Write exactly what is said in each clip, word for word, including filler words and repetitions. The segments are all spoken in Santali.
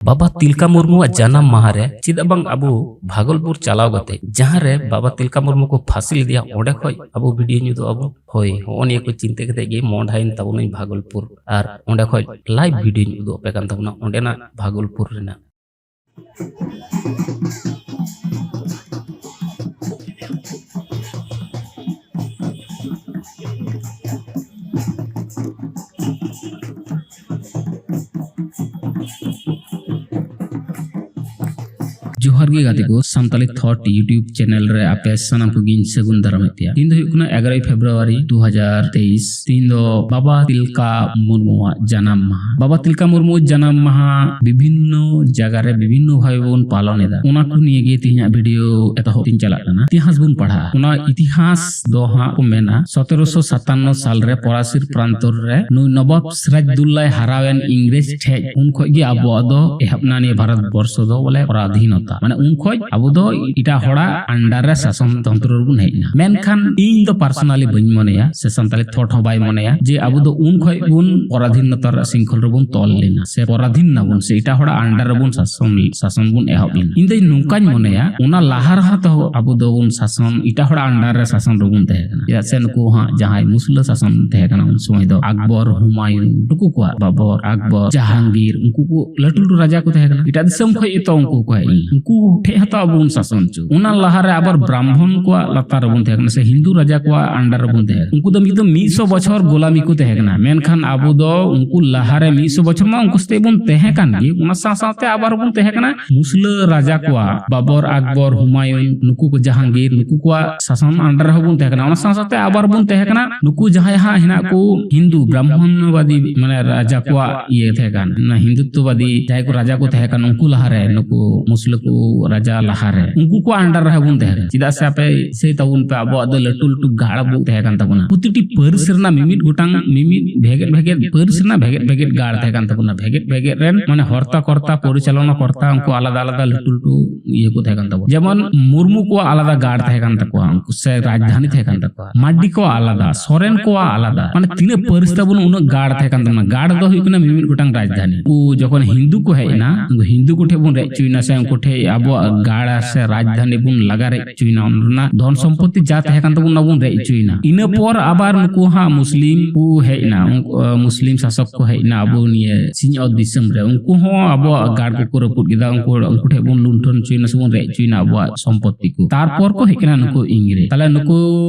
ᱵᱟᱵᱟ ᱛᱤᱞᱠᱟ ᱢᱩᱨᱢᱩᱣᱟᱜ ᱡᱟᱱᱟᱢ ᱢᱟᱦᱟ ᱨᱮ ᱪᱮᱫᱟᱜ ᱵᱟᱝ ᱟᱵᱚ ᱵᱷᱟᱜᱚᱞᱯᱩᱨ ᱪᱟᱞᱟᱣ ᱠᱟᱛᱮ, ᱡᱟᱦᱟᱸ ᱨᱮ ᱵᱟᱵᱟ ᱛᱤᱞᱠᱟ ᱢᱩᱨᱢᱩ ᱠᱚ ᱯᱷᱟᱹᱥᱤ ᱞᱮᱫᱮᱭᱟ, ᱚᱸᱰᱮ ᱠᱷᱚᱡ ᱟᱵᱚ ᱵᱷᱤᱰᱤᱭᱳ ᱧᱩᱫᱩᱜ ᱟᱵᱚ? ᱦᱳᱭ, ᱦᱚᱸᱜᱼᱚ ᱱᱤᱭᱟᱹ ᱠᱚ ᱪᱤᱱᱛᱟᱹ ᱠᱟᱛᱮ ᱜᱮ ᱢᱚᱱ ᱦᱟᱭᱮᱱ ᱛᱟᱵᱚᱱᱟᱹᱧ ᱵᱷᱟᱜᱚᱞᱯᱩᱨ, ᱟᱨ ᱚᱸᱰᱮ ᱠᱷᱚᱡ ᱞᱟᱭᱤᱵᱷ ᱵᱷᱤᱰᱤᱭᱳᱧ ᱩᱫᱩᱜ ᱟᱯᱮ ᱠᱟᱱ ᱛᱟᱵᱚᱱᱟ ᱚᱸᱰᱮᱱᱟᱜ ᱵᱷᱟᱜᱚᱞᱯᱩᱨ ᱨᱮᱱᱟᱜ᱾ ᱡᱚᱦᱟᱨ ᱜᱮ ᱜᱟᱛᱮ ᱠᱚ, ᱥᱟᱱᱛᱟᱞᱤ ᱛᱷᱚᱴ YouTube ᱪᱮᱱᱮᱞ ᱨᱮ ᱟᱯᱮ ᱥᱟᱱᱟᱢ ᱠᱚᱜᱮᱧ ᱥᱟᱹᱜᱩᱱ ᱫᱟᱨᱟᱢᱮᱫ ᱯᱮᱭᱟ᱾ ᱛᱤᱦᱤᱧ ᱫᱚ ᱦᱩᱭᱩᱜ ᱠᱟᱱᱟ ᱮᱜᱟᱨᱚᱭ ᱯᱷᱮᱵᱽᱨᱩᱣᱟᱨᱤ ᱫᱩ ᱦᱟᱡᱟᱨ ᱛᱮᱭᱤᱥ᱾ ᱛᱤᱦᱤᱧ ᱫᱚ ᱵᱟᱵᱟ ᱛᱤᱞᱠᱟ ᱢᱩᱨᱢᱩᱣᱟᱜ ᱡᱟᱱᱟᱢ ᱢᱟᱦᱟ᱾ ᱵᱟᱵᱟ ᱛᱤᱞᱠᱟ ᱢᱩᱨᱢᱩ ᱡᱟᱱᱟᱢ ᱢᱟᱦᱟ ᱵᱤᱵᱷᱤᱱᱱᱚ ᱡᱟᱭᱜᱟ ᱨᱮ ᱵᱤᱵᱷᱤᱱᱱᱚ ᱵᱷᱟᱵᱮ ᱵᱚᱱ ᱯᱟᱞᱚᱱ ᱮᱫᱟ᱾ ᱚᱱᱟ ᱠᱚ ᱱᱤᱭᱮ ᱜᱮ ᱛᱤᱦᱤᱧᱟᱜ ᱵᱷᱤᱰᱤᱭᱳ ᱮᱛᱚᱦᱚᱵ ᱤᱧ ᱪᱟᱞᱟᱜ ᱠᱟᱱᱟ᱾ ᱤᱛᱤᱦᱟᱥ ᱵᱚᱱ ᱯᱟᱲᱦᱟᱜᱼᱟ᱾ ᱚᱱᱟ ᱤᱛᱤᱦᱟᱥ ᱫᱚ ᱦᱟᱸᱜ ᱠᱚ ᱢᱮᱱᱟ ᱥᱚᱛᱮᱨᱚᱥᱚ ᱥᱟᱛᱟᱱᱱᱚ ᱥᱟᱞ ᱨᱮ ᱯᱚᱨᱟᱥᱤᱨ ᱯᱨᱟᱱᱛᱚᱨ ᱨᱮ ᱱᱩᱭ ᱱᱚᱵᱟᱵ ᱥᱤᱨᱟᱡᱽᱫᱩᱞᱞᱟᱭ ᱦᱟᱨᱟᱣᱮᱱ ᱤᱝᱨᱮᱡᱽ ᱴᱷᱮᱡ, ᱩᱱ ᱠᱷᱚᱡ ᱜᱮ ᱟᱵᱚᱣᱟᱜ ᱫᱚ ᱮᱦᱚᱵ ᱮᱱᱟ ᱱᱤᱭᱟᱹ ᱵᱷᱟᱨᱚᱛ ᱵᱚᱨᱥᱚ ᱫᱚ ᱵᱚᱞᱮ ᱯᱚᱨᱟᱫᱷᱤᱱᱚᱛᱟ᱾ ᱢᱟᱱᱮ ᱩᱱ ᱠᱷᱚᱡ ᱟᱵᱚ ᱫᱚ ᱮᱴᱟᱜ ᱦᱚᱲᱟᱜ under ᱨᱮ ᱥᱟᱥᱚᱱ ᱛᱚᱱᱛᱨᱚ ᱨᱮᱵᱚᱱ ᱦᱮᱡ ᱮᱱᱟ᱾ ᱢᱮᱱᱠᱷᱟᱱ ᱤᱧ ᱫᱚ personally ᱵᱟᱹᱧ ᱢᱚᱱᱮᱭᱟ, ᱥᱮ ᱥᱟᱱᱛᱟᱲᱤ ᱛᱷᱚᱴ ᱦᱚᱸ ᱵᱟᱭ ᱢᱚᱱᱮᱭᱟ, ᱡᱮ ᱟᱵᱚ ᱫᱚ ᱩᱱ ᱠᱷᱚᱡ ᱵᱚᱱ ᱯᱚᱨᱟᱫᱷᱤᱱᱚᱛᱟ ᱨᱮᱭᱟᱜ ᱥᱤᱝᱠᱷᱚᱞ ᱨᱮᱵᱚᱱ ᱛᱚᱞ ᱞᱮᱱᱟ ᱥᱮ ᱯᱚᱨᱟᱫᱷᱤᱱ ᱱᱟᱵᱚᱱ ᱥᱮ ᱮᱴᱟᱜ ᱦᱚᱲᱟᱜ under ᱨᱮᱵᱚᱱ ᱥᱟᱥᱚᱱ, ᱥᱟᱥᱚᱱ ᱵᱚᱱ ᱮᱦᱚᱵ ᱞᱮᱱᱟ᱾ ᱤᱧ ᱫᱚᱧ ᱱᱚᱝᱠᱟᱧ ᱢᱚᱱᱮᱭᱟ, ᱚᱱᱟ ᱞᱟᱦᱟ ᱨᱮᱦᱚᱸ ᱛᱚ ᱟᱵᱚ ᱫᱚᱵᱚᱱ ᱥᱟᱥᱚᱱ, ᱮᱴᱟᱜ ᱦᱚᱲᱟᱜ under ᱨᱮ ᱥᱟᱥᱚᱱ ᱨᱮᱵᱚᱱ ᱛᱟᱦᱮᱸ ᱠᱟᱱᱟ᱾ ᱪᱮᱫᱟᱜ ᱥᱮ ᱱᱩᱠᱩ ᱦᱟᱸᱜ ᱡᱟᱦᱟᱸᱭ ᱢᱩᱥᱞᱟᱹ ᱥᱟᱥᱚᱱ ᱛᱟᱦᱮᱸ ᱠᱟᱱᱟ ᱩᱱ ᱥᱚᱢᱚᱭ ᱫᱚ ᱟᱠᱵᱚᱨ, ᱦᱩᱢᱟᱭᱩᱱ, ᱱᱩᱠᱩ ᱠᱚᱣᱟᱜ, ᱵᱟᱵᱚᱨ, ᱟᱠᱵᱚᱨ, ᱡᱟᱦᱟᱝᱜᱤᱨ, ᱩᱱᱠᱩ ᱠᱚ ᱞᱟᱹᱴᱩ ᱞᱟᱹᱴᱩ ᱨᱟᱡᱟ ᱠᱚ ᱛᱟᱦᱮᱸ ᱠᱟᱱᱟ᱾ ᱮᱴᱟᱜ ᱫᱤᱥᱚᱢ ᱠᱷᱚᱡ ᱜᱮᱛᱚ ᱩᱱᱠᱩ ᱠᱚ ᱦᱮᱡ ᱞᱮᱱᱟ᱾ ᱩᱱᱠᱩ ᱴᱷᱮᱡ ᱦᱚᱸᱛᱚ ᱟᱵᱚ ᱵᱚᱱ ᱥᱟᱥᱚᱱ ᱦᱚᱪᱚ᱾ ᱚᱱᱟ ᱞᱟᱦᱟᱨᱮ ᱟᱵᱟᱨ ᱵᱨᱟᱦᱢᱚᱱ ᱠᱚᱣᱟᱜ ᱞᱟᱛᱟᱨ ᱨᱮᱵᱚᱱ ᱛᱟᱦᱮᱸ ᱠᱟᱱᱟ ᱥᱮ ᱦᱤᱱᱫᱩ ᱨᱟᱡᱟ ᱠᱚᱣᱟᱜ under ᱨᱮᱵᱚᱱ ᱛᱟᱦᱮᱸ ᱠᱟᱱᱟ᱾ ᱩᱱᱠᱩ ᱫᱚ ᱢᱤᱫ ᱫᱚ ᱢᱤᱫ ᱥᱚ ᱵᱚᱪᱷᱚᱨ ᱜᱳᱞᱟᱢᱤ ᱠᱚ ᱛᱟᱦᱮᱸ ᱠᱟᱱᱟ, ᱢᱮᱱᱠᱷᱟᱱ ᱟᱵᱚ ᱫᱚ ᱩᱱᱠᱩ ᱞᱟᱦᱟᱨᱮ ᱢᱤᱫ ᱥᱚ ᱵᱚᱪᱷᱚᱨ ᱢᱟ ᱩᱱᱠᱩ ᱥᱟᱛᱮ ᱵᱚᱱ ᱛᱟᱦᱮᱸ ᱠᱟᱱ ᱜᱮ, ᱚᱱᱟ ᱥᱟᱶ ᱥᱟᱶᱛᱮ ᱟᱵᱟᱨ ᱵᱚᱱ ᱛᱟᱦᱮᱸ ᱠᱟᱱᱟ ᱢᱩᱥᱞᱟᱹ ᱨᱟᱡᱟ ᱠᱚᱣᱟᱜ, ᱵᱟᱵᱚᱨ, ᱟᱠᱵᱚᱨ, ᱦᱩᱢᱟᱭᱩᱱ, ᱱᱩᱠᱩ ᱠᱚ, ᱡᱟᱦᱟᱝᱜᱤᱨ, ᱱᱩᱠᱩ ᱠᱚᱣᱟᱜ ᱥᱟᱥᱚᱱ under ᱨᱮᱦᱚᱸ ᱵᱚᱱ ᱛᱟᱦᱮᱸ ᱠᱟᱱᱟ᱾ ᱚᱱᱟ ᱥᱟᱶ ᱥᱟᱶᱛᱮ ᱟᱵᱟᱨ ᱵᱚᱱ ᱛᱟᱦᱮᱸ ᱠᱟᱱᱟ ᱱᱩᱠᱩ ᱡᱟᱦᱟᱸᱭ ᱦᱟᱸᱜ ᱦᱮᱱᱟᱜ ᱠᱚ ᱦᱤᱱᱫᱩ ᱵᱨᱟᱦᱢᱚᱱᱵᱟᱫᱤ, ᱢᱟᱱᱮ ᱨᱟᱡᱟ ᱠᱚᱣᱟᱜ ᱤᱭᱟᱹ ᱛᱟᱦᱮᱸ ᱠᱟᱱ, ᱚᱱᱟ ᱦᱤᱱᱫᱩᱛᱛᱚᱵᱟᱫᱤ ᱡᱟᱦᱟᱸᱭ ᱠᱚ ᱨᱟᱡᱟ ᱠᱚ ᱛᱟᱦᱮᱸ ᱠᱟᱱ, ᱩᱱᱠᱩ ᱞᱟᱦᱟᱨᱮ, ᱱᱩᱠᱩ ᱢᱩᱥᱞᱟᱹ ᱠᱚ ᱨᱟᱡᱟ ᱞᱟᱦᱟᱨᱮ, ᱩᱱᱠᱩ ᱠᱚᱣᱟᱜ under ᱨᱮᱦᱚᱸ ᱵᱚᱱ ᱛᱟᱦᱮᱸ ᱠᱟᱱᱟ᱾ ᱪᱮᱫᱟᱜ ᱥᱮ ᱟᱯᱮ ᱫᱤᱥᱟᱹᱭ ᱛᱟᱵᱚᱱ ᱯᱮ, ᱟᱵᱚᱣᱟᱜ ᱫᱚ ᱞᱟᱹᱴᱩ ᱞᱟᱹᱴᱩ ᱜᱟᱲ ᱵᱚ ᱛᱟᱦᱮᱸ ᱠᱟᱱ ᱛᱟᱵᱚᱱᱟ᱾ ᱯᱨᱚᱛᱤᱴᱤ ᱯᱟᱹᱨᱤᱥ ᱨᱮᱱᱟᱜ ᱢᱤᱢᱤᱫ ᱜᱚᱴᱟᱝ, ᱢᱤᱢᱤᱫ ᱵᱷᱮᱜᱮᱫ ᱵᱷᱮᱜᱮᱫ ᱯᱟᱹᱨᱤᱥ ᱨᱮᱱᱟᱜ ᱵᱷᱮᱜᱮᱫ ᱵᱷᱮᱜᱮᱫ ᱜᱟᱲ ᱛᱟᱦᱮᱸ ᱠᱟᱱ ᱛᱟᱵᱚᱱᱟ᱾ ᱵᱷᱮᱜᱮᱫ ᱵᱷᱮᱜᱮᱫ ᱨᱮᱱ ᱢᱟᱱᱮ ᱦᱚᱨᱛᱟ ᱠᱚᱨᱛᱟ ᱯᱚᱨᱤᱪᱟᱞᱚᱱᱟ ᱠᱚᱨᱛᱟ, ᱩᱱᱠᱩ ᱟᱞᱟᱫᱟ ᱟᱞᱟᱫᱟ ᱞᱟᱹᱴᱩ ᱞᱟᱹᱴᱩ ᱤᱭᱟᱹ ᱠᱚ ᱛᱟᱦᱮᱸ ᱠᱟᱱ ᱛᱟᱵᱚᱱᱟ᱾ ᱡᱮᱢᱚᱱ ᱢᱩᱨᱢᱩ ᱠᱚᱣᱟᱜ ᱟᱞᱟᱫᱟ ᱜᱟᱲ ᱛᱟᱦᱮᱸ ᱠᱟᱱ ᱛᱟᱠᱚᱣᱟ, ᱩᱱᱠᱩ ᱥᱮ ᱨᱟᱡᱽᱫᱷᱟᱱᱤ ᱛᱟᱦᱮᱸ ᱠᱟᱱ ᱛᱟᱠᱚᱣᱟ, ᱢᱟᱨᱰᱤ ᱠᱚᱣᱟᱜ ᱟᱞᱟᱫᱟ, ᱥᱚᱨᱮᱱ ᱠᱚᱣᱟᱜ ᱟᱞᱟᱫᱟ, ᱢᱟᱱᱮ ᱛᱤᱱᱟᱹᱜ ᱯᱟᱹᱨᱤᱥ ᱛᱟᱵᱚᱱ ᱩᱱᱟᱹᱜ ᱜᱟᱲ ᱛᱟᱦᱮᱸ ᱠᱟᱱ ᱛᱟᱵᱚᱱᱟ᱾ ᱜᱟᱲ ᱫᱚ ᱦᱩᱭᱩᱜ ᱠᱟᱱᱟ ᱢᱤᱢᱤᱫ ᱜᱚᱴᱟᱝ ᱨᱟᱡᱽᱫᱷᱟᱱᱤ᱾ ᱩᱱᱠᱩ ᱡᱚᱠᱷᱚᱱ ᱦᱤᱱᱫᱩ ᱠᱚ ᱦᱮᱡ ᱮᱱᱟ, ᱩᱱᱠᱩ ᱦᱤᱱᱫᱩ ᱠᱚ ᱴᱷᱮᱱ ᱵᱚᱱ ᱨᱮᱡ ᱦᱚᱪᱚᱭᱮᱱᱟ ᱥᱮ ᱩᱱᱠᱩ ᱴᱷᱮᱱ ᱟᱵᱚᱣᱟᱜ ᱜᱟᱲ ᱥᱮ ᱨᱟᱡᱽᱫᱷᱟᱱᱤ ᱵᱚᱱ ᱞᱟᱜᱟ ᱨᱮᱡ ᱦᱚᱪᱚᱭᱮᱱᱟ, ᱚᱱᱟ ᱫᱷᱚᱱ ᱥᱚᱢᱯᱚᱛᱤ ᱡᱟ ᱛᱟᱦᱮᱸ ᱠᱟᱱ ᱛᱟᱵᱚᱱᱟ ᱚᱱᱟ ᱵᱚᱱ ᱨᱮᱡ ᱦᱚᱪᱚᱭᱮᱱᱟ᱾ ᱤᱱᱟᱹ ᱯᱚᱨ ᱟᱵᱟᱨ ᱱᱩᱠᱩ ᱦᱟᱸᱜ ᱢᱩᱥᱞᱤᱢ ᱠᱚ ᱦᱮᱡ ᱮᱱᱟ, ᱩᱱᱠᱩ, ᱟᱸ, ᱢᱩᱥᱞᱤᱢ ᱥᱟᱥᱚᱠ ᱠᱚ ᱦᱮᱡ ᱮᱱᱟ ᱟᱵᱚ ᱱᱤᱭᱟᱹ ᱥᱤᱧᱚᱛ ᱫᱤᱥᱚᱢ ᱨᱮ᱾ ᱩᱱᱠᱩ ᱦᱚᱸ ᱟᱵᱚᱣᱟᱜ ᱜᱟᱲ ᱠᱚᱠᱚ ᱨᱟᱹᱯᱩᱫ ᱠᱮᱫᱟ, ᱩᱱᱠᱩ, ᱩᱱᱠᱩ ᱴᱷᱮᱱ ᱵᱚᱱ ᱞᱩᱱᱴᱷᱟᱹᱱ ᱦᱚᱪᱚᱭᱮᱱᱟ ᱥᱮ ᱵᱚᱱ ᱨᱮᱡ ᱦᱚᱪᱚᱭᱮᱱᱟ ᱟᱵᱚᱣᱟᱜ ᱥᱚᱢᱯᱚᱛᱤ ᱠᱚ᱾ ᱛᱟᱨᱯᱚᱨ ᱠᱚ ᱦᱮᱡ ᱠᱟᱱᱟ ᱱᱩᱠᱩ ᱤᱝᱨᱮᱡᱽ᱾ ᱛᱟᱦᱞᱮ ᱱᱩᱠᱩ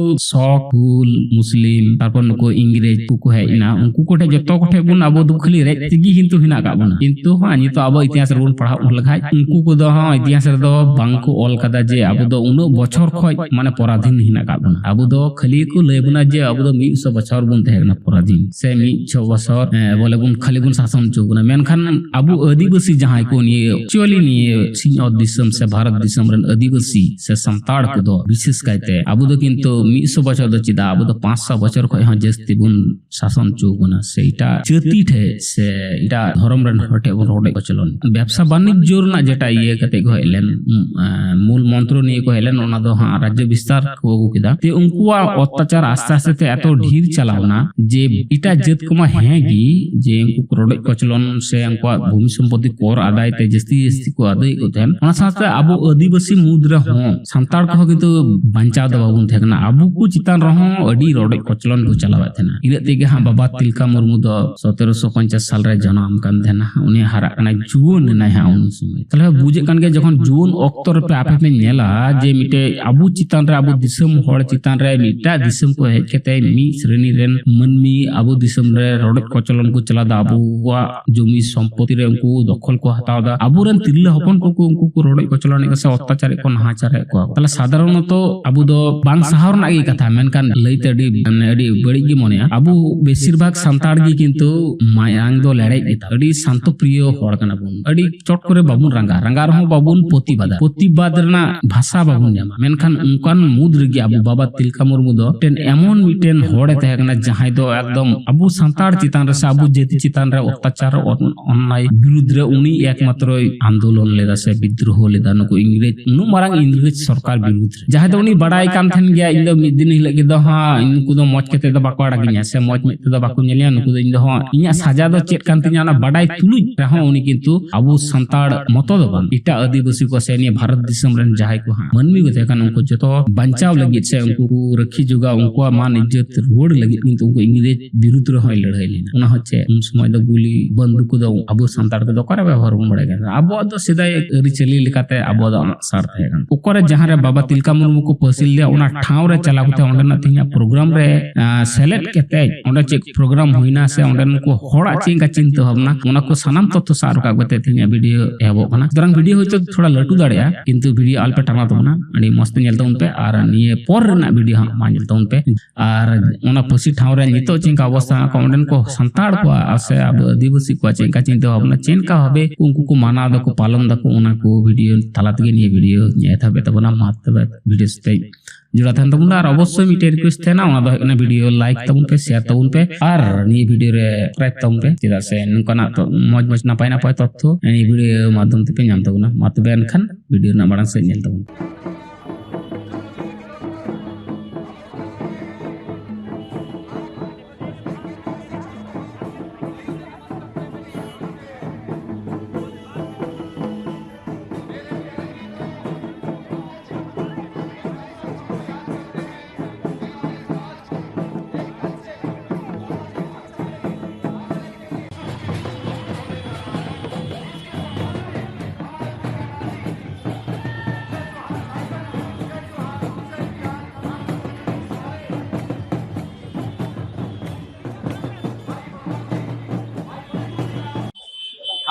ᱥᱚᱠ, ᱦᱩᱞ, ᱢᱩᱥᱞᱤᱢ, ᱛᱟᱨᱯᱚᱨ ᱱᱩᱠᱩ ᱤᱝᱨᱮᱡᱽ ᱠᱚᱠᱚ ᱦᱮᱡ ᱮᱱᱟ, ᱩᱱᱠᱩ ᱠᱚ ᱴᱷᱮᱡ ᱡᱚᱛᱚ ᱠᱚ ᱴᱷᱮᱡ ᱵᱚᱱ, ᱟᱵᱚ ᱫᱚ ᱠᱷᱟᱹᱞᱤ ᱨᱮᱡ ᱛᱮᱜᱮ ᱠᱤᱱᱛᱩ ᱦᱮᱱᱟᱜ ᱟᱠᱟᱫ ᱵᱚᱱᱟ᱾ ᱠᱤᱱᱛᱩ ᱦᱟᱸᱜ ᱱᱤᱛᱚᱜ ᱟᱵᱚ ᱤᱛᱤᱦᱟᱥ ᱨᱮᱵᱚᱱ ᱯᱟᱲᱦᱟᱣ ᱞᱮᱠᱷᱟᱡ ᱩᱱᱠᱩ ᱠᱚᱫᱚ ᱦᱚᱸ ᱤᱛᱤᱦᱟᱥ ᱨᱮᱫᱚ ᱵᱟᱝ ᱠᱚ ᱚᱞ ᱠᱟᱫᱟ ᱡᱮ ᱟᱵᱚ ᱫᱚ ᱩᱱᱟᱹᱜ ᱵᱚᱪᱷᱚᱨ ᱠᱷᱚᱡ ᱢᱟᱱᱮ ᱯᱚᱨᱟᱫᱷᱤᱱ ᱦᱮᱱᱟᱜ ᱟᱠᱟᱫ ᱵᱚᱱᱟ᱾ ᱟᱵᱚ ᱫᱚ ᱠᱷᱟᱹᱞᱤ ᱠᱚ ᱞᱟᱹᱭ ᱵᱚᱱᱟ ᱡᱮ ᱟᱵᱚ ᱫᱚ ᱢᱤᱫ ᱥᱚ ᱵᱚᱪᱷᱚᱨ ᱵᱚᱱ ᱛᱟᱦᱮᱸ ᱠᱟᱱᱟ ᱯᱚᱨᱟᱫᱷᱤᱱ, ᱥᱮ ᱢᱤᱫ ᱥᱚ ᱵᱚᱪᱷᱚᱨ, ᱮ, ᱵᱚᱞᱮ ᱵᱚᱱ ᱠᱷᱟᱹᱞᱤ ᱵᱚᱱ ᱥᱟᱥᱚᱱ ᱦᱚᱪᱚ ᱠᱟᱱᱟ᱾ ᱢᱮᱱᱠᱷᱟᱱ ᱟᱵᱚ ᱟᱹᱫᱤᱵᱟᱹᱥᱤ ᱡᱟᱦᱟᱸᱭ ᱠᱚ ᱱᱤᱭᱟᱹ actually ᱱᱤᱭᱟᱹ ᱥᱤᱧᱚᱛ ᱫᱤᱥᱚᱢ ᱥᱮ ᱵᱷᱟᱨᱚᱛ ᱫᱤᱥᱚᱢ ᱨᱮᱱ ᱟᱹᱫᱤᱵᱟᱹᱥᱤ ᱥᱮ ᱥᱟᱱᱛᱟᱲ ᱠᱚᱫᱚ ᱵᱤᱥᱮᱥ ᱠᱟᱭᱛᱮ ᱟᱵᱚ ᱫᱚ ᱠᱤᱱᱛᱩ ᱢᱤᱫ ᱥᱚ ᱵᱚᱪᱷᱚᱨ ᱫᱚ ᱪᱮᱫᱟᱜ, ᱟᱵᱚ ᱫᱚ ᱯᱟᱸᱪ ᱥᱚ ᱵᱚᱪᱷᱚᱨ ᱠᱷᱚᱡ ᱦᱚᱸ ᱡᱟᱹᱥᱛᱤ ᱵᱚᱱ ᱥᱟᱥᱚᱱ ᱦᱚᱪᱚ ᱠᱟᱱᱟ, ᱥᱮ ᱮᱴᱟᱜ ᱡᱟᱹᱛᱤ ᱴᱷᱮᱡ ᱥᱮ ᱮᱴᱟᱜ ᱫᱷᱚᱨᱚᱢ ᱨᱮᱱ ᱦᱚᱲ ᱴᱷᱮᱡ ᱵᱚᱱ ᱨᱚᱰᱚᱡ ᱠᱚᱪᱞᱚᱱ᱾ ᱵᱮᱵᱽᱥᱟ ᱵᱟᱱᱤᱡᱽᱡᱚ ᱨᱮᱱᱟᱜ ᱡᱮᱴᱟ ᱤᱭᱟᱹ ᱠᱟᱛᱮ ᱠᱚ ᱦᱮᱡ ᱞᱮᱱ, ᱩᱢ, ᱮ, ᱢᱩᱞ ᱢᱚᱱᱛᱨᱚ ᱱᱤᱭᱟᱹ ᱠᱚ ᱦᱮᱡ ᱞᱮᱱ, ᱚᱱᱟ ᱫᱚ ᱦᱟᱸᱜ ᱨᱟᱡᱽᱡᱚ ᱵᱤᱥᱛᱟᱨ ᱠᱚ ᱟᱹᱜᱩ ᱠᱮᱫᱟ᱾ ᱛᱮ ᱩᱱᱠᱩᱣᱟᱜ ᱚᱛᱛᱟᱪᱟᱨ ᱟᱥᱛᱮ ᱟᱥᱛᱮ ᱛᱮ ᱮᱛᱚ ᱰᱷᱤᱨ ᱪᱟᱞᱟᱣ ᱮᱱᱟ ᱡᱮ ᱮᱴᱟᱜ ᱡᱟᱹᱛ ᱠᱚᱢᱟ ᱦᱮᱸ ᱜᱮ, ᱡᱮ ᱩᱱᱠᱩ ᱨᱚᱰᱚᱡ ᱠᱚᱪᱞᱚᱱ ᱥᱮ ᱩᱱᱠᱩᱣᱟᱜ ᱵᱷᱩᱢᱤ ᱥᱚᱢᱯᱚᱛᱤ ᱠᱚᱨ ᱟᱫᱟᱭ ᱛᱮ ᱡᱟᱹᱥᱛᱤ ᱡᱟᱹᱥᱛᱤ ᱠᱚ ᱟᱹᱫᱟᱹᱭᱮᱫ ᱠᱚ ᱛᱟᱦᱮᱸᱱ᱾ ᱚᱱᱟ ᱥᱟᱶᱛᱮ ᱟᱵᱚ ᱟᱹᱫᱤᱵᱟᱹᱥᱤ ᱢᱩᱫᱽ ᱨᱮᱦᱚᱸ ᱥᱟᱱᱛᱟᱲ ᱠᱚᱦᱚᱸ ᱠᱤᱱᱛᱩ ᱵᱟᱧᱪᱟᱣ ᱫᱚ ᱵᱟᱵᱚᱱ ᱛᱟᱦᱮᱸ ᱠᱟᱱᱟ᱾ ᱟᱵᱚ ᱠᱚ ᱪᱮᱛᱟᱱ ᱨᱮᱦᱚᱸ ᱟᱹᱰᱤ ᱨᱚᱰᱚᱡ ᱠᱚᱪᱞᱚᱱ ᱠᱚ ᱪᱟᱞᱟᱣᱮᱫ ᱛᱟᱦᱮᱸᱱᱟ᱾ ᱤᱱᱟᱹᱜ ᱛᱮᱜᱮ ᱦᱟᱸᱜ ᱵᱟᱵᱟ ᱛᱤᱞᱠᱟ ᱢᱩᱨᱢᱩ ᱫᱚ ᱥᱚᱛᱮᱨᱚᱥᱚ ᱯᱚᱧᱪᱟᱥ ᱥᱟᱞ ᱨᱮ ᱡᱟᱱᱟᱢ ᱠᱟᱱ ᱛᱟᱦᱮᱸᱱᱟ᱾ ᱩᱱᱤ ᱦᱟᱨᱟᱜ ᱠᱟᱱᱟᱭ, ᱡᱩᱣᱟᱹᱱ ᱮᱱᱟᱭ ᱦᱟᱸᱜ ᱩᱱ ᱥᱚᱢᱚᱭ᱾ ᱛᱟᱦᱞᱮ ᱵᱩᱡᱮᱫ ᱠᱟᱱ ᱜᱮᱭᱟ, ᱡᱚᱠᱷᱚᱱ ᱡᱩᱣᱟᱹᱱ ᱚᱠᱛᱚ ᱨᱮᱯᱮ ᱟᱯᱮ ᱯᱮ ᱧᱮᱞᱟ ᱡᱮ ᱢᱤᱫᱴᱮᱡ ᱟᱵᱚ ᱪᱮᱛᱟᱱ ᱨᱮ, ᱟᱵᱚ ᱫᱤᱥᱚᱢ ᱦᱚᱲ ᱪᱮᱛᱟᱱ ᱨᱮ ᱢᱤᱫᱴᱟᱜ ᱫᱤᱥᱚᱢ ᱠᱚ ᱦᱮᱡ ᱠᱟᱛᱮ ᱢᱤᱫ ᱥᱨᱮᱱᱤ ᱨᱮᱱ ᱢᱟᱹᱱᱢᱤ ᱟᱵᱚ ᱫᱤᱥᱚᱢ ᱨᱮ ᱨᱚᱰᱚᱡ ᱠᱚᱪᱞᱚᱱ ᱠᱚ ᱪᱟᱞᱟᱣ ᱮᱫᱟ, ᱟᱵᱚᱣᱟᱜ ᱡᱚᱢᱤ ᱥᱚᱢᱯᱚᱛᱤ ᱨᱮ ᱩᱱᱠᱩ ᱫᱚᱠᱷᱚᱞ ᱠᱚ ᱦᱟᱛᱟᱣ ᱮᱫᱟ, ᱟᱵᱚᱨᱮᱱ ᱛᱤᱨᱞᱟᱹ ᱦᱚᱯᱚᱱ ᱠᱚᱠᱚ ᱩᱱᱠᱩ ᱠᱚ ᱨᱚᱰᱚᱡ ᱠᱚᱪᱞᱚᱱᱮᱫ ᱠᱚ ᱥᱮ ᱚᱛᱛᱟᱪᱟᱨᱮᱫ ᱠᱚ, ᱱᱟᱦᱟᱪᱟᱨᱮᱫ ᱠᱚᱣᱟ᱾ ᱛᱟᱦᱞᱮ ᱥᱟᱫᱷᱟᱨᱚᱱᱚᱛᱚ ᱟᱵᱚ ᱫᱚ ᱵᱟᱝ ᱥᱟᱦᱟᱣ ᱨᱮᱱᱟᱜ ᱜᱮ ᱠᱟᱛᱷᱟ, ᱢᱮᱱᱠᱷᱟᱱ ᱞᱟᱹᱭᱛᱮ ᱟᱹᱰᱤ, ᱢᱟᱱᱮ, ᱟᱹᱰᱤ ᱵᱟᱹᱲᱤᱡ ᱜᱮ ᱢᱚᱱᱮᱜᱼᱟ᱾ ᱟᱵᱚ ᱵᱮᱥᱤᱨ ᱵᱷᱟᱜᱽ ᱥᱟᱱᱛᱟᱲ ᱜᱮ ᱠᱤᱱᱛᱩ ᱢᱟᱭᱟᱝ ᱫᱚ ᱞᱮᱲᱮᱡ ᱜᱮᱛᱟ, ᱟᱹᱰᱤ ᱥᱟᱱᱛᱚ ᱯᱨᱤᱭᱚ ᱦᱚᱲ ᱠᱟᱱᱟ ᱵᱚᱱ᱾ ᱟᱹᱰᱤ ᱪᱚᱴ ᱠᱚᱨᱮ ᱵᱟᱵᱚᱱ ᱨᱟᱸᱜᱟ, ᱨᱟᱸᱜᱟ ᱨᱮᱦᱚᱸ ᱵᱟᱵᱚᱱ ᱯᱨᱚᱛᱤᱵᱟᱫᱟ, ᱯᱨᱚᱛᱤᱵᱟᱫ ᱨᱮᱱᱟᱜ ᱵᱷᱟᱥᱟ ᱵᱟᱵᱚᱱ ᱧᱟᱢᱟ᱾ ᱢᱮᱱᱠᱷᱟᱱ ᱚᱱᱠᱟᱱ ᱢᱩᱫᱽ ᱨᱮᱜᱮ ᱟᱵᱚ ᱵᱟᱵᱟ ᱛᱤᱞᱠᱟ ᱢᱩᱨᱢᱩ ᱫᱚ ᱢᱤᱫᱴᱮᱱ ᱮᱢᱚᱱ ᱢᱤᱫᱴᱮᱱ ᱦᱚᱲᱮ ᱛᱟᱦᱮᱸ ᱠᱟᱱᱟ, ᱡᱟᱦᱟᱸᱭ ᱫᱚ ᱮᱠᱫᱚᱢ ᱟᱵᱚ ᱥᱟᱱᱛᱟᱲ ᱪᱮᱛᱟᱱ ᱨᱮ ᱥᱮ ᱟᱵᱚ ᱡᱟᱹᱛᱤ ᱪᱮᱛᱟᱱ ᱨᱮ ᱚᱛᱛᱟᱪᱟᱨ, ᱚᱱ-, ᱚᱱᱱᱟᱭ ᱵᱤᱨᱩᱫᱽ ᱨᱮ ᱩᱱᱤ ᱮᱠᱢᱟᱛᱨᱚᱭ ᱟᱱᱫᱳᱞᱚᱱ ᱞᱮᱫᱟ ᱥᱮ ᱵᱤᱫᱽᱨᱳᱦᱚ ᱞᱮᱫᱟ ᱱᱩᱠᱩ ᱤᱝᱨᱮᱡᱽ, ᱩᱱᱟᱹᱜ ᱢᱟᱨᱟᱝ ᱤᱝᱨᱮᱡᱽ ᱥᱚᱨᱠᱟᱨ ᱵᱤᱨᱩᱫᱽ ᱨᱮ, ᱡᱟᱦᱟᱸᱭ ᱫᱚ ᱩᱱᱤ ᱵᱟᱲᱟᱭ ᱠᱟᱱ ᱛᱟᱦᱮᱱ ᱜᱮᱭᱟ, ᱤᱧ ᱫᱚ ᱢᱤᱫ ᱫᱤᱱ ᱦᱤᱞᱳᱜ ᱜᱮ ᱫᱚ ᱦᱟᱸᱜ ᱱᱩᱠᱩ ᱫᱚ ᱢᱚᱡᱽ ᱠᱟᱛᱮ ᱫᱚ ᱵᱟᱠᱚ ᱟᱲᱟᱜᱤᱧᱟ ᱥᱮ ᱢᱚᱡᱽ ᱢᱮᱫ ᱛᱮᱫᱚ ᱵᱟᱠᱚ ᱧᱮᱞᱤᱧᱟ, ᱱᱩᱠᱩ ᱫᱚ ᱤᱧ ᱫᱚ ᱦᱟᱸᱜ ᱤᱧᱟᱹᱜ ᱥᱟᱡᱟ ᱫᱚ ᱪᱮᱫ ᱠᱟᱱ ᱛᱤᱧᱟ ᱚᱱᱟ ᱵᱟᱰᱟᱭ ᱛᱩᱞᱩᱡ ᱨᱮᱦᱚᱸ ᱩᱱᱤ ᱠᱤᱱᱛᱩ ᱟᱵᱚ ᱥᱟᱱᱛᱟᱲ ᱢᱚᱛᱚ ᱫᱚ ᱵᱟᱝ, ᱮᱴᱟᱜ ᱟᱹᱫᱤᱵᱟᱹᱥᱤ ᱠᱚ ᱥᱮ ᱱᱤᱭᱟᱹ ᱵᱷᱟᱨᱚᱛ ᱫᱤᱥᱚᱢ ᱨᱮᱱ ᱡᱟᱦᱟᱸᱭ ᱠᱚ ᱦᱟᱸᱜ ᱢᱟᱹᱱᱢᱤ ᱠᱚ ᱛᱟᱦᱮᱸ ᱠᱟᱱᱟ, ᱩᱱᱠᱩ ᱡᱚᱛᱚ ᱵᱟᱧᱪᱟᱣ ᱞᱟᱹᱜᱤᱫ ᱥᱮ ᱩᱱᱠᱩ ᱠᱚ ᱨᱟᱹᱠᱷᱤ ᱡᱚᱜᱟᱣ, ᱩᱱᱠᱩᱣᱟᱜ ᱢᱟᱱ ᱤᱡᱽᱡᱚᱛ ᱨᱩᱣᱟᱹᱲ ᱞᱟᱹᱜᱤᱫ ᱠᱤᱱᱛᱩ ᱩᱱᱠᱩ ᱤᱝᱨᱮᱡᱽ ᱵᱤᱨᱩᱫᱽ ᱨᱮᱦᱚᱸᱭ ᱞᱟᱹᱲᱦᱟᱹᱭ ᱞᱮᱱᱟ᱾ ᱚᱱᱟ ᱦᱚᱸ ᱪᱮᱫ ᱩᱱ ᱥᱚᱢᱚᱭ ᱫᱚ ᱜᱩᱞᱤ ᱵᱟᱱᱫᱩᱠ ᱠᱚᱫᱚ ᱟᱵᱚ ᱥᱟᱱᱛᱟᱲ ᱠᱚᱫᱚ ᱚᱠᱟᱨᱮ ᱵᱮᱵᱚᱦᱟᱨ ᱵᱚᱱ ᱵᱟᱲᱟᱭ ᱠᱟᱱ ᱛᱟᱦᱮᱸᱱᱟ? ᱟᱵᱚᱣᱟᱜ ᱫᱚ ᱥᱮᱫᱟᱭ ᱟᱹᱨᱤᱪᱟᱹᱞᱤ ᱞᱮᱠᱟᱛᱮ ᱟᱵᱚᱣᱟᱜ ᱫᱚ ᱟᱸᱜ ᱥᱟᱨ ᱛᱟᱦᱮᱸ ᱠᱟᱱᱟ᱾ ᱚᱠᱟᱨᱮ ᱡᱟᱦᱟᱸ ᱨᱮ ᱵᱟᱵᱟ ᱛᱤᱞᱠᱟ ᱢᱩᱨᱢᱩ ᱠᱚ ᱯᱟᱹᱥᱤ ᱞᱮᱫᱮᱭᱟ, ᱚᱱᱟ ᱴᱷᱟᱶ ᱨᱮ ᱪᱟᱞᱟᱣ ᱠᱟᱛᱮ ᱚᱸᱰᱮᱱᱟᱜ ᱛᱮᱦᱮᱧᱟᱜ ᱯᱨᱳᱜᱨᱟᱢ ᱨᱮ, ᱟᱸ, ᱥᱮᱞᱮᱫ ᱠᱟᱛᱮ ᱚᱸᱰᱮ ᱪᱮᱫ ᱯᱨᱳᱜᱨᱟᱢ ᱦᱩᱭᱱᱟ ᱥᱮ ᱚᱸᱰᱮᱱ ᱠᱚ ᱦᱚᱲᱟᱜ ᱪᱮᱫ ᱞᱮᱠᱟ ᱪᱤᱱᱛᱟᱹ ᱵᱷᱟᱵᱽᱱᱟ, ᱚᱱᱟ ᱠᱚ ᱥᱟᱱᱟᱢ ᱛᱚᱛᱛᱷᱚ ᱥᱟᱵ ᱨᱟᱠᱟᱵ ᱠᱟᱛᱮ ᱛᱮᱦᱮᱧᱟᱜ ᱵᱷᱤᱰᱤᱭᱳ ᱮᱦᱚᱵᱚᱜ ᱠᱟᱱᱟ᱾ ᱥᱩᱛᱚᱨᱟᱝ ᱵᱷᱤᱰᱤᱭᱳ ᱦᱚᱭᱛᱳ ᱛᱷᱚᱲᱟ ᱞᱟᱹᱴᱩ ᱫᱟᱲᱮᱭᱟᱜᱼᱟ, ᱠᱤᱱᱛᱩ ᱵᱷᱤᱰᱤᱭᱳ ᱟᱞᱚᱯᱮ ᱴᱟᱱᱟᱣ ᱛᱟᱵᱚᱱᱟ, ᱟᱹᱰᱤ ᱢᱚᱸᱡᱽ ᱛᱮ ᱧᱮᱞ ᱛᱟᱵᱚᱱ ᱯᱮ ᱟᱨ ᱱᱤᱭᱟᱹ ᱯᱚᱨ ᱨᱮᱱᱟᱜ ᱵᱷᱤᱰᱤᱭᱳ ᱦᱟᱸᱜ ᱢᱟ ᱧᱮᱞ ᱛᱟᱵᱚᱱ ᱯᱮ᱾ ᱟᱨ ᱚᱱᱟ ᱯᱟᱹᱥᱤ ᱴᱷᱟᱶ ᱨᱮ ᱱᱤᱛᱚᱜ ᱪᱮᱫ ᱞᱮᱠᱟ ᱚᱵᱚᱥᱛᱟ ᱢᱮᱱᱟᱜ ᱠᱚᱣᱟ, ᱚᱸᱰᱮᱱ ᱠᱚ ᱥᱟᱱᱛᱟᱲ ᱠᱚᱣᱟᱜ ᱥᱮ ᱟᱵᱚ ᱟᱹᱫᱤᱵᱟᱹᱥᱤ ᱠᱚᱣᱟᱜ ᱪᱮᱫ ᱞᱮᱠᱟ ᱪᱤᱱᱛᱟᱹ ᱵᱷᱟᱵᱽᱱᱟ, ᱪᱮᱫ ᱞᱮᱠᱟ ᱵᱷᱟᱵᱮ ᱩᱱᱠᱩ ᱠᱚ ᱢᱟᱱᱟᱣ ᱫᱟᱠᱚ, ᱯᱟᱞᱚᱱ ᱫᱟᱠᱚ, ᱚᱱᱟ ᱠᱚ ᱵᱷᱤᱰᱤᱭᱳ ᱛᱟᱞᱟ ᱛᱮᱜᱮ ᱱᱤᱭᱟᱹ ᱵᱷᱤᱰᱤᱭᱳ ᱧᱮᱞ ᱦᱟᱵᱤᱡ ᱛᱟᱵᱚᱱᱟ᱾ ᱢᱟ ᱛᱚᱵᱮ ᱵᱷᱤᱰᱤᱭᱳ ᱥᱟᱛᱮ ᱡᱚᱲᱟᱣ ᱛᱟᱦᱮᱱ ᱛᱟᱵᱚᱱ ᱯᱮ᱾ ᱟᱨ ᱚᱵᱚᱥᱥᱳᱭ ᱢᱤᱫᱴᱮᱱ ᱨᱤᱠᱩᱭᱮᱥᱴ ᱛᱟᱦᱮᱱᱟ, ᱚᱱᱟ ᱫᱚ ᱦᱩᱭᱩᱜ ᱠᱟᱱᱟ ᱵᱷᱤᱰᱤᱭᱳ ᱞᱟᱭᱤᱠ ᱛᱟᱵᱚᱱ ᱯᱮ, ᱥᱮᱭᱟᱨ ᱛᱟᱵᱚᱱ ᱯᱮ, ᱟᱨ ᱱᱤᱭᱟᱹ ᱵᱷᱤᱰᱤᱭᱳ ᱨᱮ ᱥᱟᱵᱥᱠᱨᱟᱭᱤᱵ ᱛᱟᱵᱚᱱ ᱯᱮ, ᱪᱮᱫᱟᱜ ᱥᱮ ᱱᱚᱝᱠᱟᱱᱟᱜ ᱛᱚ ᱢᱚᱡᱽ ᱢᱚᱡᱽ ᱱᱟᱯᱟᱭ ᱱᱟᱯᱟᱭ ᱛᱚᱛᱛᱷᱚ ᱱᱤᱭᱟᱹ ᱵᱷᱤᱰᱤᱭᱳ ᱢᱟᱫᱽᱫᱷᱚᱢ ᱛᱮᱯᱮ ᱧᱟᱢ ᱛᱟᱵᱚᱱᱟ᱾ ᱢᱟ ᱛᱚᱵᱮ ᱮᱱᱠᱷᱟᱱ ᱵᱷᱤᱰᱤᱭᱳ ᱨᱮᱱᱟᱜ ᱢᱟᱲᱟᱝ ᱥᱮᱫ ᱧᱮᱞ ᱛᱟᱵᱚᱱ ᱯᱮ᱾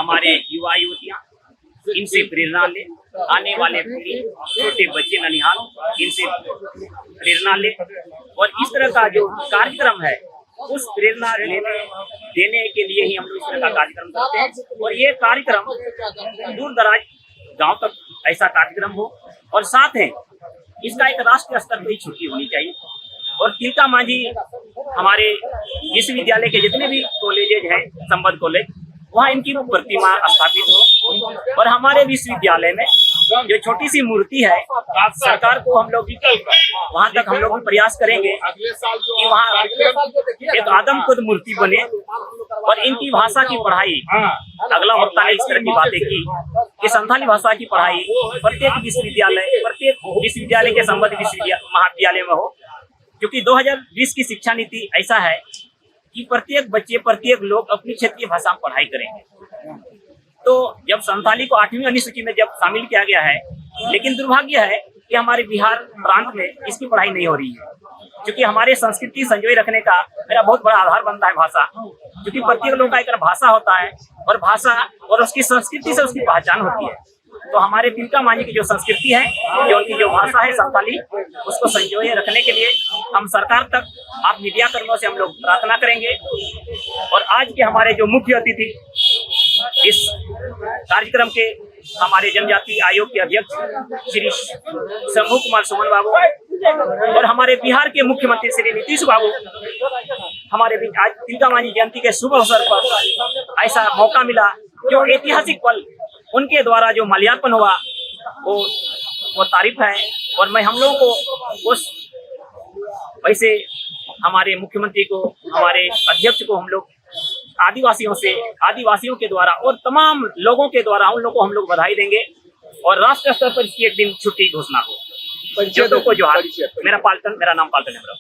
हमारे युवा युवतियां इनसे प्रेरणा ले, आने वाले पीढ़ी, छोटे बच्चे ननिहाल इनसे प्रेरणा ले और इस तरह का जो कार्यक्रम है उस प्रेरणा लेने देने के लिए ही हम लोग इस तरह का कार्यक्रम करते हैं। और ये कार्यक्रम दूर दराज गांव तक ऐसा कार्यक्रम हो और साथ ही इसका एक राष्ट्रीय स्तर पर ही छुट्टी होनी चाहिए। और तिलका मांझी हमारे विश्वविद्यालय के जितने भी कॉलेजेज हैं, संबद्ध कॉलेज, वहाँ इनकी प्रतिमा स्थापित हो और हमारे विश्वविद्यालय में जो छोटी सी मूर्ति है, सरकार को हम लोग वहां तक हम लोग भी प्रयास करेंगे कि वहां एक आदम कद मूर्ति बने और इनकी भाषा की पढ़ाई। अगला वक्ता ने इस तरह की बातें की कि संथाली भाषा की पढ़ाई प्रत्येक विश्वविद्यालय, प्रत्येक विश्वविद्यालय के संबद्ध विश्वविद्या-, महाविद्यालय में हो, क्योंकि दो हज़ार बीस की शिक्षा नीति ऐसा है कि प्रत्येक बच्चे, प्रत्येक लोग अपनी क्षेत्रीय भाषा में पढ़ाई करेंगे। तो जब संथाली को आठवीं अनुसूची में जब शामिल किया गया है, लेकिन दुर्भाग्य है कि हमारे बिहार प्रांत में इसकी पढ़ाई नहीं हो रही है, क्योंकि हमारे संस्कृति संजोए रखने का मेरा बहुत बड़ा आधार बनता है भाषा, क्योंकि प्रत्येक लोगों का एक भाषा होता है और भाषा और उसकी संस्कृति से उसकी पहचान होती है। तो हमारे तिलका मांझी की जो संस्कृति है, जो उनकी जो भाषा है संथाली, उसको संजोए रखने के लिए हम सरकार तक, आप मीडिया कर्मियों से हम लोग प्रार्थना करेंगे। और आज के हमारे जो मुख्य अतिथि इस कार्यक्रम के, हमारे जनजाति आयोग के अध्यक्ष श्री शंभू कुमार सुमन बाबू और हमारे बिहार के मुख्यमंत्री श्री नीतीश बाबू हमारे बीच आज तिलका मांझी जयंती के शुभ अवसर पर ऐसा मौका मिला, जो ऐतिहासिक पल उनके द्वारा जो माल्यार्पण हुआ, वो वो तारीफ है। और मैं हम लोगों को उस वैसे हमारे मुख्यमंत्री को, हमारे अध्यक्ष को हम लोग आदिवासियों से, आदिवासियों के द्वारा और तमाम लोगों के द्वारा उन लोगों को हम लोग बधाई देंगे और राष्ट्रीय स्तर पर इसकी एक दिन छुट्टी घोषणा हो। जदों को जोहार। मेरा पाल्टन, मेरा नाम पाल्टन हेम्ब्रम।